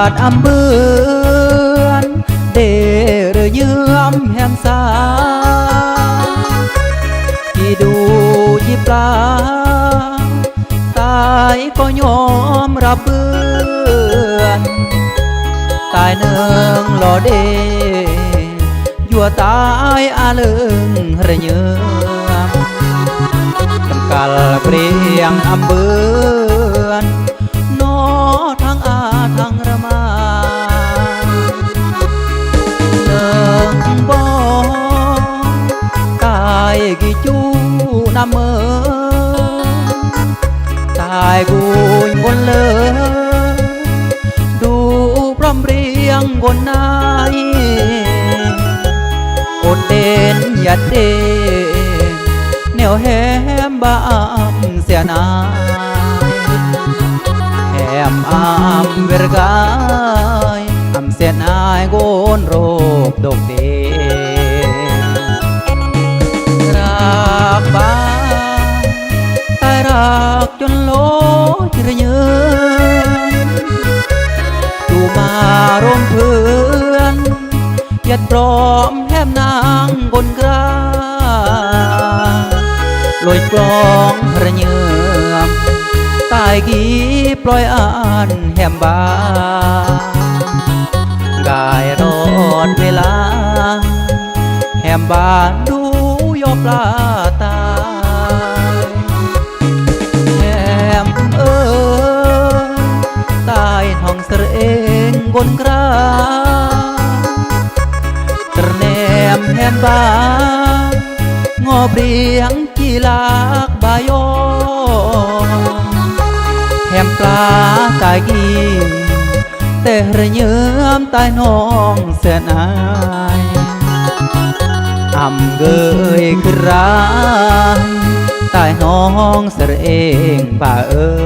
ອຳເບືອນ ເດເຣຍືມແຮມຊາ ທີ່ດູຈີປາ ຕາຍກໍຍອມຮັບເບືອນ ຕາຍເນີງລໍເດ ຍົວຕາຍອາເລິງເຣຍືມ ກຳກັນເບຣຽງອຳເບືອນ ນໍທາງອາທາງຣະມາ ເນີງບໍ ຕາຍກີຈູນຳເມີ ຕາຍກູຍບົນເລີ ດູພຣອມເບຣຽງກົນນາຍ ອົດເດນຢັດເດ ແນວແຮມບາອຳເສຍນາຍ ແຮມອຳເວລກາຍ ອຳເສຍນາຍໂກນໂຣບດົກເດ ລັກບາ ຕາຍລັກຈົນໂລຈິລະຍືນ ຕູມາລົມເພື່ອນ ຢາດປລອມແຮມນາງກົນກລາງ ໂລຍກລອງເຣຍືມ ຕາຍກີປລ່ອຍອັນແຮມບາ ກາຍລອດເວລາ ແຮມບານດູຢໍປາຕາຍ ແຮມເອີຍ ຕາຍນ້ອງເສີເອງກົນກລາງ ຕະແນມແຮມບາ ງອບລຽງ ຈີລາກບາຢອງ ແຮມປາກາຍກີ ແຕ່ເຣຍືມຕາຍນ້ອງເສືອນອາຍ ອຳເກີຍຄືລາຍ ຕາຍນ້ອງເສືອເອງປາເອີຍ.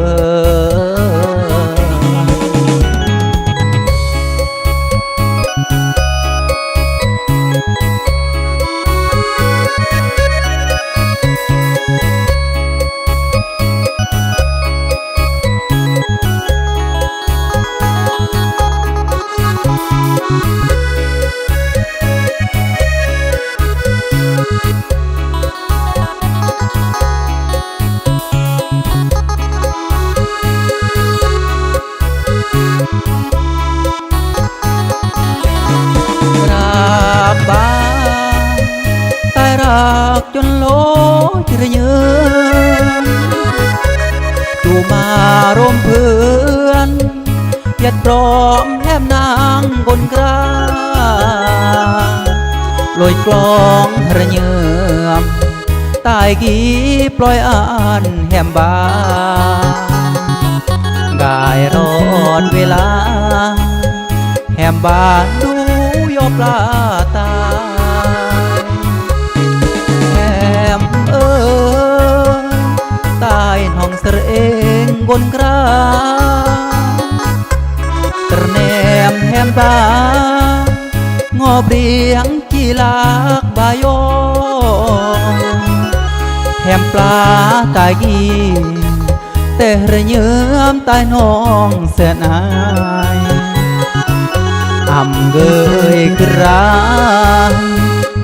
ລັບບາງ ຕາຍລັກຈົນໂລຈິລະຍືນ ຕູມາລົມເພື່ອນ ຢາດປລອມແຮມນາງກົນກລາງ ໂລຍກລອງເຣຍຍືມ ຕາຍກີປລ່ອຍອັນແຮມບາງ ກາຍລອດເວລາ ແຮມບານດູຢໍປາຕາຍ ແຮມເອີຍ ຕາຍນ້ອງເສີເອງກົນກລາງ ຕະແນມແຮມບາງ ງອບລຽງ ຈີລາກບາຢອງ ແຮມປາກາຍກີ ແຕ່ເຣຍຍືມຕາຍນ້ອງເສືອນອາຍ ອຳເກີຍຄືລາຍ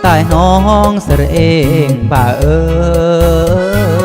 ຕາຍນ້ອງເສືອເອງປາເອີຍ.